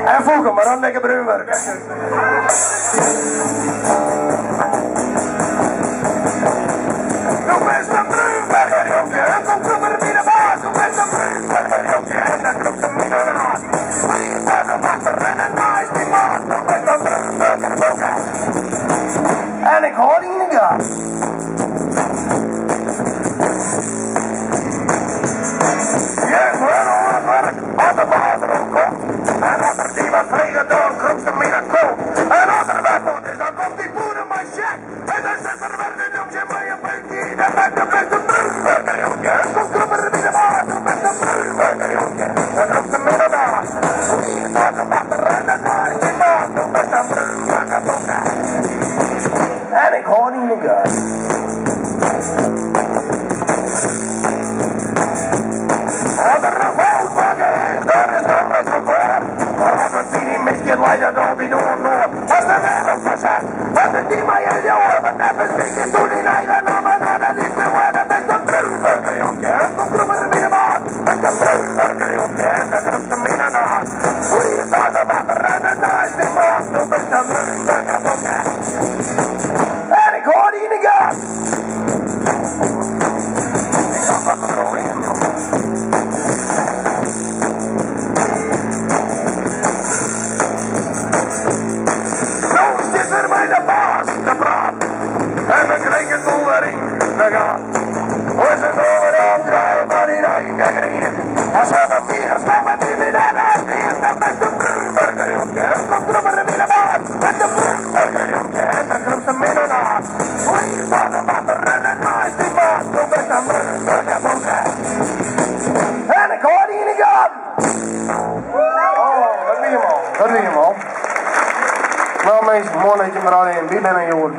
En Foeke, mar dan lekker brún wurke. Do bist in brúnburger jonkje, en komt krûper by de baas. Do bist in brúnburger jonkje, en dan krûpt er my nei de haas. Vliegtuigen achter en in neist dyn maat. Do bist in brúnburger jonkje, en ik hâld dy yn 'e gaten. Juf wurd oan it wurk. As de baas derom komt en as er dy wat freget, dan krûpst him yn 'e kont. En as er wer fuort is, dan komt dy boer mei sjek. En dan sit er wer in jonkje mei in peukje yn 'e bek. Do bist in brúnburger jonkje, en komt krûper by de baas. Do bist in brúnburger jonkje, en krûpt him yn 'e naas. Vliegtuigen achter en in neist dyn maat. Do bist in brúnburger jonkje. En ik hâld dy yn 'e gaten. As der in fout makke is, dan is dat net ferkeard. Mar as it by dy misgiet, leit it altyd oan in oar. As de wereld ferset, as it dy mei in leauwe, want neffens my kinsto dyn eigen namme net en is de oarder bist in brúnburger jonkje. En komt krûper by de baas, bist in brúnburger jonkje. En dan krûpt him yn 'e naas. Vliegtuig op achter en it neist dyn maat. Do bist in brúnburger jonkje. En ik hâld dy yn 'e gaten. Ik dacht dat er al in No sit er mei de baas te praten en we krigen it wol wer yn de gaten. Lis it oer opdraaie foar dyn eigen grien. As we de fingers stappe die we net echt ien. Dan bist de brúnburger jonkje en komt krûper by de baas. Bist de brúnburger jonkje en dan krûpt him yn de naas. En ik hâld dy yn 'e gaten! Oh, dat wie him al. Dat wie him al. No minsken, moai dat jim der allegear by binne hjoed.